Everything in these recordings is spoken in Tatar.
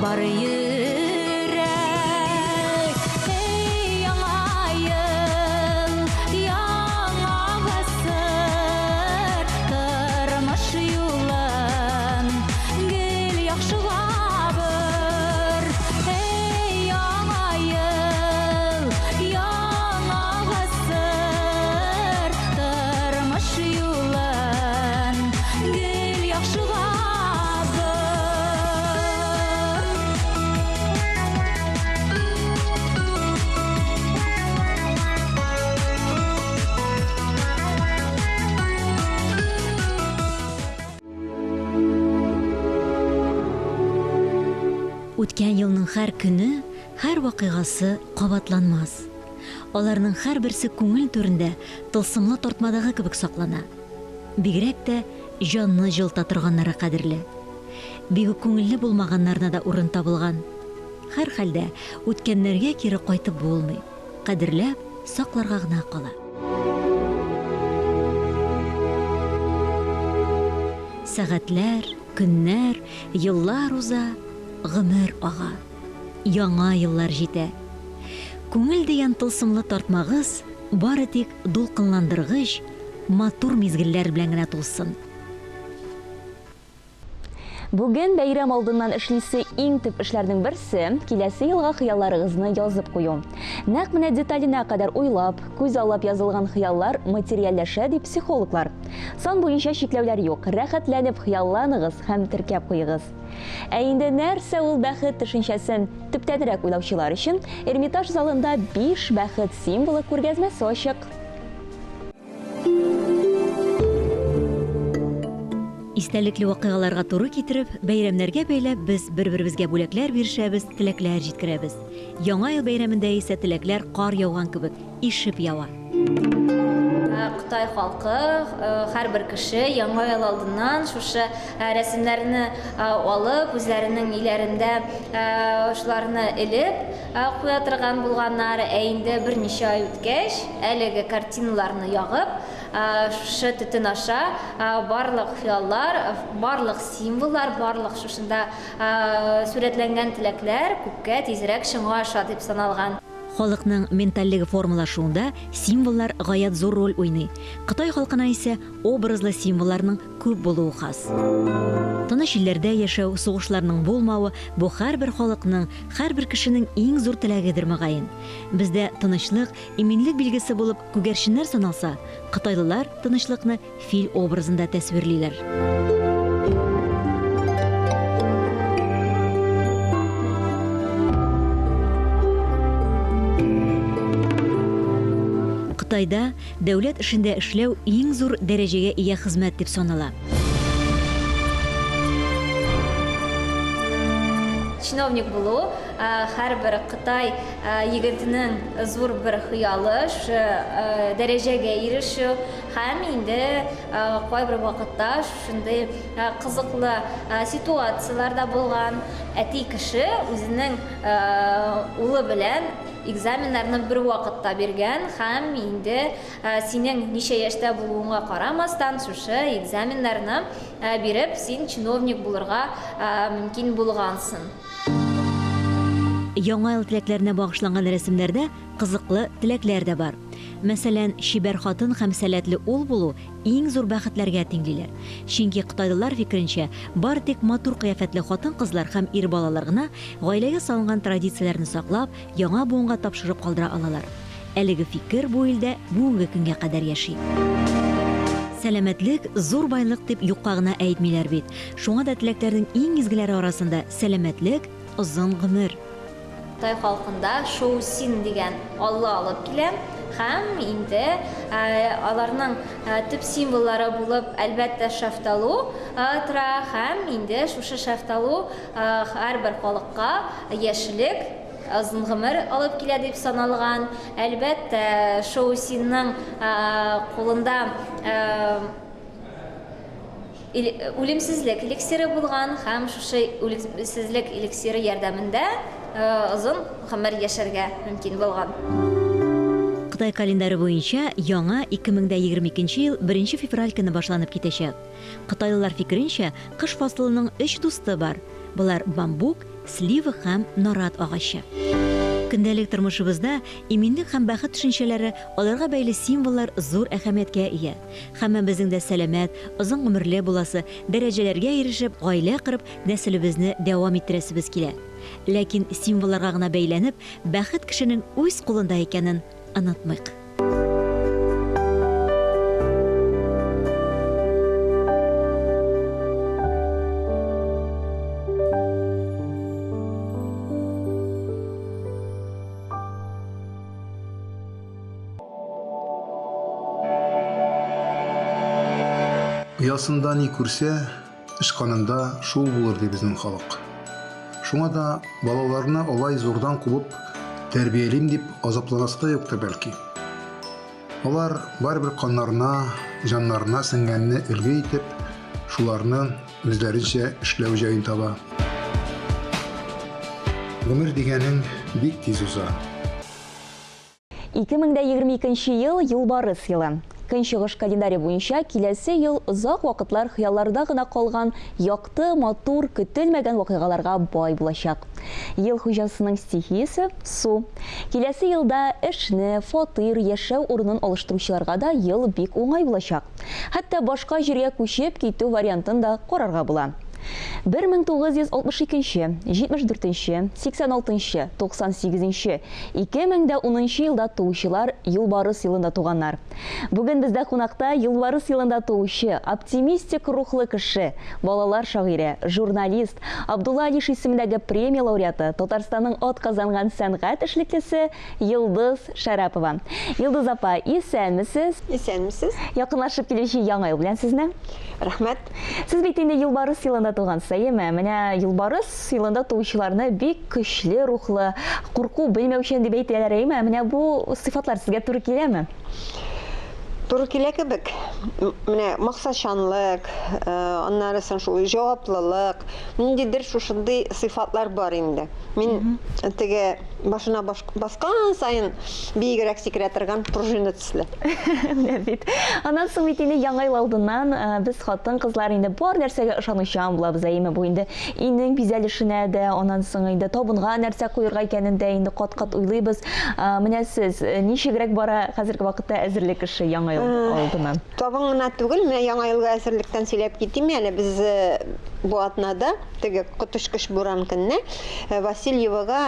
Бар йөрәк. Эй, яңа ел, яңа гасыр, тормыш юлын гел яхшыга бор. Эй, яңа ел, яңа гасыр, тормыш юлын гел яхшыга бор. Үткән елның һәр көне, һәр вакыйгасы кабатланмас. Аларның һәрберсе күңел түрендә тылсымлы тартмадагы кебек саклана. Бигрәк тә җанны җылыта торганнары кадерле. Бик үк күңелле булмаганнарына да урын табылган. Һәрхәлдә, үткәннәргә кире кайтып булмый, кадерләп сакларга гына кала. Сәгатьләр, көннәр, еллар уза, гомер ага. Яңа еллар җитә. Күңел дигән тылсымлы тартмагыз бары тик дулкынландыргыч, матур мизгелләр белән генә тулсын. Бүген бәйрәм алдыннан эшлисе иң төп эшләрнең берсе, киләсе елга хыялларыгызны язып кую. Нәкъ менә деталенә кадәр уйлап, күзаллап язылган хыяллар материальләшә, ди психологлар. Сан буенча чикләүләр юк, рәхәтләнеп хыялланыгыз һәм теркәп куегыз. Ә инде нәрсә ул бәхет төшенчәсен төптәнрәк уйлаучылар өчен Эрмитаж залында Биш бәхет символы күргәзмәсе ачык. Истәлекле вакыйгаларга туры китереп, бәйрәмнәргә бәйләп без бер-беребезгә бүләкләр бирешәбез, теләкләр җиткерәбез. Яңа ел бәйрәмендә исә теләкләр кар яуган кебек, ишеп ява. Кытай халкы, һәрбер кеше Яңа ел алдыннан шушы рәсемнәрне алып, үзләренең өйләрендә шуларны элеп куя торган булганнар. Ә инде берничә ай үткәч, әлеге картиналарны ягып, шушы төтен аша барлык хыяллар, барлык символлар, барлык шушында сурәтләнгән теләкләр күпкә тизрәк чынга аша дип саналган. Халыкның ментальлеге формалашуында символлар гаять зур роль уйный. Кытай халкына исә образлы символларның күп булуы хас. Тыныч илләрдә яшәү, сугышларның булмавы, бу һәрбер халыкның, һәрбер кешенең иң зур теләгедер, мөгаен. Бездә тынычлык, иминлек билгесе булып күгәрченнәр саналса, кытайлылар тынычлыкны фил образында тәсвирлиләр. Кытайда дәүләт эшендә эшләү иң зур дәрәҗәгә ия хезмәт дип санала. Чиновник булу һәрбер кытай егетенең зур бер хыялы, шушы дәрәҗәгә ирешү. Һәм инде кайбер вакытта шушындый кызыклы ситуацияләр дә булган. Әти кеше үзенең улы белән экзаменнарны бер вакытта биргән һәм инде синең ничә яшьтә булуыңа карамастан, шушы экзаменнарны биреп, син чиновник булырга мөмкин булгансың. Яңа ел теләкләренә багышланган рәсемнәрдә кызыклы теләкләр дә бар. Мәсәлән, чибәр хатын һәм сәләтле ул булу иң зур бәхетләргә тиңлиләр. Чөнки кытайлылар фикеренчә, бары тик матур кыяфәтле хатын-кызлар һәм ир балалар гына гаиләгә салынган традицияләрне саклап, яңа буынга тапшырып калдыра алалар. Әлеге фикер бу илдә бүгенге көнгә кадәр яши. Сәламәтлек, зур байлык дип юкка гына әйтмиләр бит. Шуңа да теләкләрнең иң изгеләре арасында сәламәтлек, озын гомер. Кытай халкында Шоу-син дигән алла алып килә һәм инде аларның төп символлары булып, әлбәттә, шәфталу тора һәм инде шушы шәфталу һәрбер халыкка яшьлек, озын гомер алып килә дип саналган. Әлбәттә, Шоу-синның кулында Үлемсезлек эликсиры булган һәм шушы үлемсезлек эликсиры ярдәмендә озын гомер яшәргә мөмкин булган. Кытай календаре буенча яңа 2022 нче ел беренче февраль көне башланып китәчәк. Кытайлылар фикеренчә, кыш фасылының өч дусты бар. Болар бамбук, слива һәм нарат агачы. Көндәлек тормышыбызда иминлек һәм бәхет төшенчәләре, аларга бәйле символлар зур әһәмияткә ия. Һәммәбезнең дә сәламәт, озын гомерле буласы, дәрәҗәләргә ирешеп, гаилә корып, нәселебезне дәвам иттерәсебез килә. Ләкин символларга гына бәйләнеп, бәхет кешенең үз кулында икәнен онытмыйк. Оясында ни күрсә, Ычканында шул булыр, ди безнең халык. Шуңа да балаларны алай зурдан кубып тәрбиялим дип азапланасы да юктыр бәлки. Алар барыбер каннарына, җаннарына сеңгәнне өлге итеп, шуларны үзләренчә эшләү җаен таба. Гомер дигәнең бик тиз уза. 2022 нче ел, Юлбарыс елы. Көнчыгыш календаре буенча киләсе ел озак вакытлар хыялларда гына калган якты, матур, көтелмәгән вакыйгаларга бай булачак. Ел хуҗасының стихиясе, су. Киләсе елда эшне, фатир, яшәү урынын алыштыручыларга да ел бик уңай булачак. Хәтта башка җиргә күчеп китү вариантын да карарга була. 1962 нче, 74 нче, 86 нчы, 98 нче, 2010 нчы елда туучылар Юлбарыс елында туганнар. Бүген бездә кунакта Юлбарыс елында туучы, оптимистик рухлы кеше, балалар шагыйре, журналист, Абдулла Алиш исемендәге премия лауреаты, Татарстанның атказанган сәнгать эшлеклесе Йолдыз Шәрапова. Йолдыз апа, исәнмесез! Исәнмесез! Якынлашып килүче Яңа ел белән сезне! Рәхмәт! Сез бит инде Юлбарыс елында тугансыз, әйеме? Менә Юлбарыс елында туучыларны бик көчле рухлы, курку белмәүчән дип әйтәләр, әйеме? Менә бу сыйфатлар сезгә туры киләме? Туры килә кебек. Менә максатчанлык, э, аннары соң шул җаваплылык, ниндидер шушындый сыйфатлар бар инде. Мин теге башына баскан саен биегрәк сикерә торган пружина төсле. Менә бит. Аннан соң бит инде Яңа ел алдыннан э, без хатын-кызлар инде бар нәрсәгә ышанучан булабыз, әйеме? Бу инде өйнең бизәлешенә дә, аннан соң инде табынга нәрсә куерга икәнен дә инде кат-кат уйлыйбыз. Э, менә сез э, ничегрәк бара хәзерге вакытта әзерлек эше Яңа ел алдыннан? Табын гына түгел, менә Яңа елга әзерлектән сөйләп китим әле. Без бу атнада теге коточкыч буран көнне Васильевога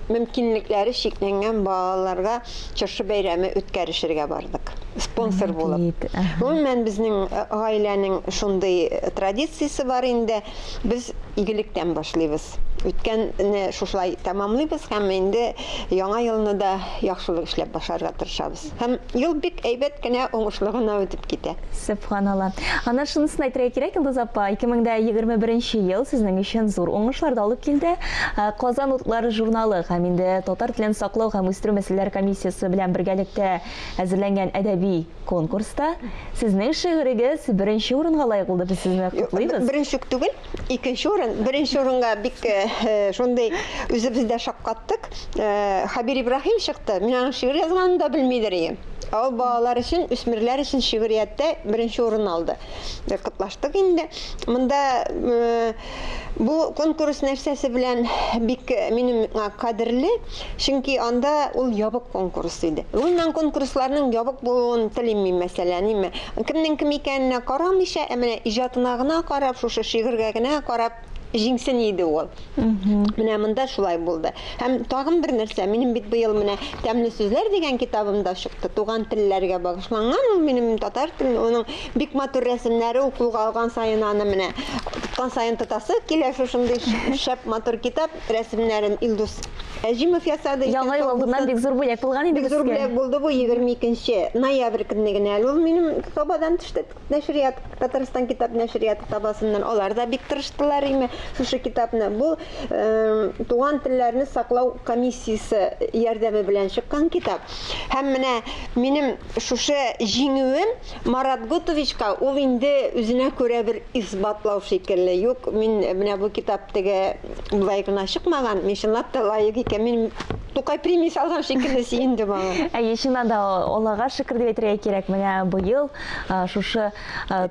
мөмкинлекләре чикләнгән балаларга чыршы бәйрәме үткәрешергә бардык. Спонсор булып. Гомумән, безнең гаиләнең шундый традициясе бар инде. Без игелектән башлыйбыз. Үткәнне шушылай тәмамлыйбыз һәм инде яңа елны да яхшылык эшләп башларга тырышабыз. Һәм ел бик әйбәт кенә, уңышлы гына үтеп китә. Сөбханалла. Ана шунысын әйтергә кирәк, Йолдыз апа, 2021 ел сезнең өчен зур уңышлар да алып килде. Казан утлары журналы һәм инде татар телен саклау һәм үстерү мәсьәләләре комиссиясе белән бергәлектә әзерләнгән әдәби конкурста сезнең шигырегез беренче урынга лаек булды. Без сезне котлыйбыз. Беренче үк түгел, икенче урын. Беренче урынга бик шундый үзебез дә шаккаттык. Хәбир Ибраһим чыкты. Мин аның шигырь язганын да белмидер идем. Ә ул балалар өчен, үсмерләр өчен шигърияттә беренче урын алды. Котлаштык инде. Монда бу конкурс нәрсәсе белән бик минем кадерле, чөнки анда ул ябык конкурс иде. Гомумән конкурсларның ябык булуын телим мин, мәсәлән, име. Кемнең кем икәненә карамыйча, ә менә иҗатына гына карап, шушы шигырьгә генә карап җиңсен иде ул. Менә монда шулай булды. Һәм тагын бер нәрсә, минем бит быел менә Тәмле сүзләр дигән китабым да чыкты. Туган телләргә багышланган ул минем татар теле, оның бик матур рәсемнәре, ул кулга алган саен аны менә тоткан саен тотасы килә шушындый шәп матур китап рәсемнәрен Илдус Әҗимов ясады. Яңа ел алдыннан бик зур бүләк булган инде Бик зур бүләк булды бу 22 ноябрь көнне генә әле ул минем табадан төште. Нәшрият, Татарстан китап нәшрияты табасыннан алар да бик тырыштылар име шушы китапны. Бу э, туган телләрне саклау комиссиясе ярдәме белән чыккан китап. Һәм менә минем шушы җиңүем Марат Готовичка ул инде үзенә күрә бер исбатлау шикелле. Юк, мин менә бу китап теге болай гына чыкмаган, мин чынлап та лаек икән. Мин Тукай премиясе алган шикелле сөендем аңа. Әйе, чыннан да Аллага шөкер дип әйтергә кирәк. Менә быел шушы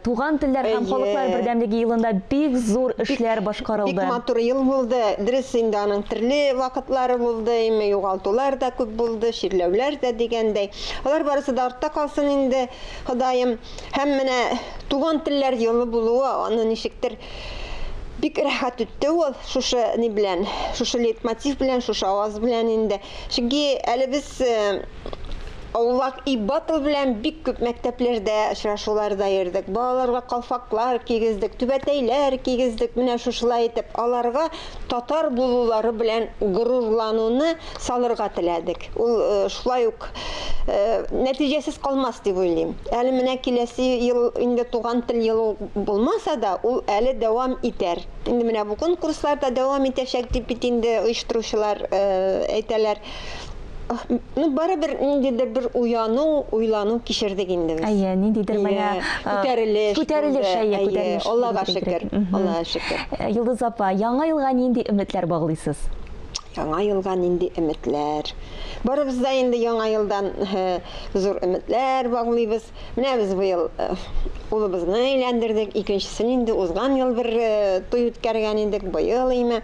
туган телләр һәм халыклар бердәмлеге елында бик зур эшләр башкарылды. Бик матур ел булды. Дөрес инде аның төрле вакытлары булды, име югалтулар да күп булды, чирләүләр дә дигәндәй. Алар барысы да артта калсын инде, Ходаем. Һәм менә туган телләр елы булуы аны ничектер бик рәхәт үтте ул шушы ни белән, шушы лейтмотив белән, шушы аваз белән инде. Чөнки әле без э, Аулак и батл белән бик күп мәктәпләрдә очрашуларда йөрдек. Балаларга калфаклар кигездек, түбәтәйләр кигездек. Менә шушылай итеп аларга татар булулары белән горурлануны салырга теләдек. Ул э, шулай ук э, нәтиҗәсез калмас дип уйлыйм. Әле менә киләсе ел инде туган тел елы булмаса да, ул әле дәвам итәр. Инде менә бу конкурслар да дәвам итәчәк дип бит инде оештыручылар э, әйтәләр. Ну, барыбер ниндидер бер уяну, уйлану кичердек инде без. Әйе, ниндидер менә күтәрелеш. Күтәрелеш, әйе, күтәрелеш. Аллага шөкер. Аллага шөкер. Йолдыз апа, яңа елга нинди өметләр баглыйсыз? Яңа елга нинди өметләр? Барыбыз да инде яңа елдан зур өметләр баглыйбыз. Менә без быел улыбызны өйләндердек, икенчесен инде узган ел бер туй үткәргән идек, быел име.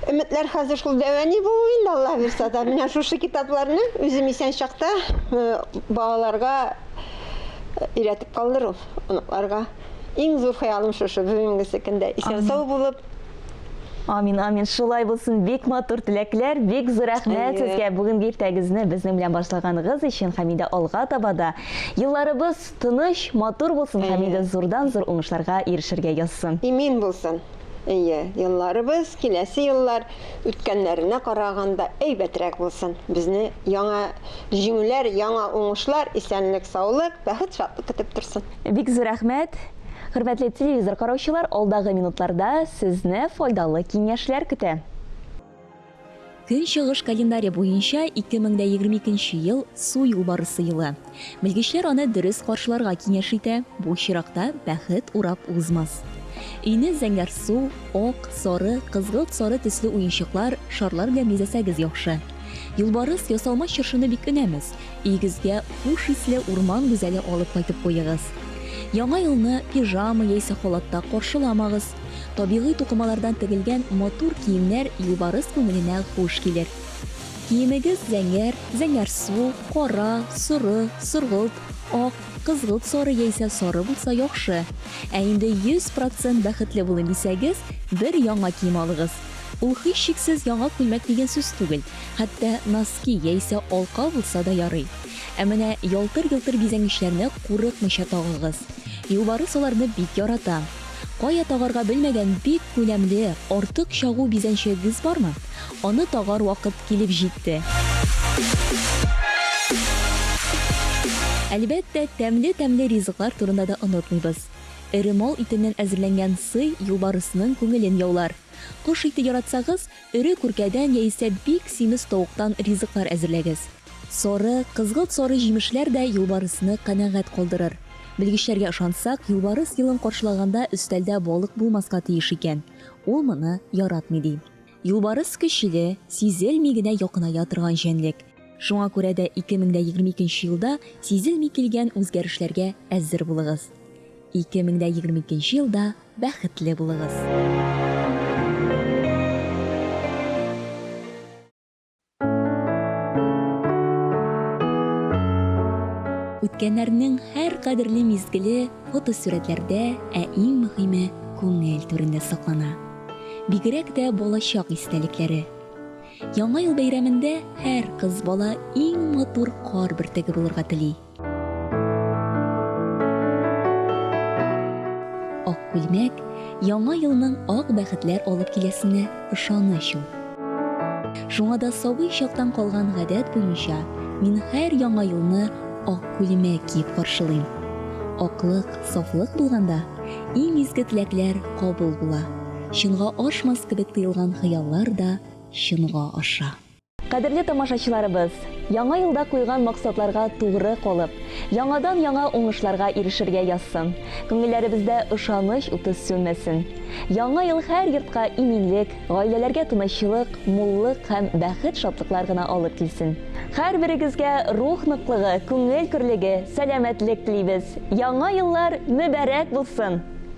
Өметләр хәзер шул дәвәни булу инде, Алла бирсә дә. Менә шушы китапларны үзем исән чакта балаларга өйрәтеп калдыру, оныкларга. Иң зур хыялым шушы бүгенгесе көндә исән-сау булып. Амин, амин. Шулай булсын. Бик матур теләкләр, бик зур рәхмәт сезгә бүгенге иртәгезне безнең белән башлаганыгыз өчен һәм инде алга таба да елларыбыз тыныч, матур булсын һәм инде зурдан-зур уңышларга ирешергә язсын. Имин булсын. Әйе, елларыбыз, киләсе еллар үткәннәренә караганда әйбәтрәк булсын. Безне яңа җиңүләр, яңа уңышлар, исәнлек-саулык, бәхет-шатлык көтеп торсын. Бик зур рәхмәт. Хөрмәтле телевизор караучылар, алдагы минутларда сезне файдалы киңәшләр көтә. Көнчыгыш календаре буенча 2022 ел су юлбарысы елы. Белгечләр аны дөрес каршыларга киңәш итә, бу очракта бәхет урап узмас. Өйне зәңгәрсу, ак, сары, кызгылт сары төсле уенчыклар, шарлар белән бизәсәгез яхшы. Юлбарыс ясалма чыршыны бик өнәмәс, Өегезгә хуш исле урман гүзәле алып кайтып куегыз. Яңа елны пижама яисә халатта каршыламагыз. Табигый тукымалардан тегелгән матур киемнәр юлбарыс күңеленә хуш килер. Киемегез зәңгәр, зәңгәрсу, кара, соры, соргылт, ак, кызгылт сары яисә сары булса яхшы. Ә инде 100 процент бәхетле булыйм дисәгез, бер яңа кием алыгыз. Ул һичшиксез яңа күлмәк дигән сүз түгел. Хәтта носки яисә алка булса да ярый. Ә менә ялтыр-йолтыр бизәнгечләрне курыкмыйча тагыгыз. Юлбарыс аларны бик ярата. Кая тагарга белмәгән бик күләмле, артык чагу бизәнчегегез бармы? Аны тагар вакыт килеп җитте. Әлбәттә, тәмле-тәмле ризыклар турында да онытмыйбыз. Эре мал итеннән әзерләнгән сый юлбарысның күңелен яулар. Кош ите яратсагыз, Эре күркәдән яисә бик симез тавыктан ризыклар әзерләгез. Сары, кызгылт-сары җимешләр дә юлбарысны канәгать калдырыр. Белгечләргә ышансак, юлбарыс елын каршылаганда өстәлдә балык булмаска тиеш икән. Ул моны яратмый, ди. Юлбарыс көчле, сизелми генә якыная торган җәнлек. Шуңа күрә дә 2022 елда сизелми килгән үзгәрешләргә әзер булыгыз. 2022 елда бәхетле булыгыз! Үткәннәрнең һәр кадерле мизгеле фотосурәтләрдә, ә иң мөһиме, күңел түрендә саклана. Бигрәк тә балачак истәлекләре. Яңа ел бәйрәмендә һәр кыз бала иң матур кар бөртеге булырга тели. Ак күлмәк яңа елның ак бәхетләр алып киләсенә ышаныч ул. Шуңа да сабый чактан калган гадәт буенча мин һәр яңа елны ак күлмәк киеп каршылыйм. Аклык, сафлык булганда, иң изге теләкләр кабул була. Чынга ашмас кебек тоелган хыяллар да чынга аша. Кадерле тамашачыларыбыз, яңа елда куйган максатларга тугры калып, яңадан-яңа уңышларга ирешергә язсын. Күңелләребездә ышаныч уты сүнмәсен. Яңа ел һәр йортка иминлек, гаиләләргә тынычлык, муллык һәм бәхет-шатлыклар гына алып килсен. Һәрберегезгә рух ныклыгы, күңел көрлеге, сәламәтлек телибез. Яңа еллар мөбарәк булсын!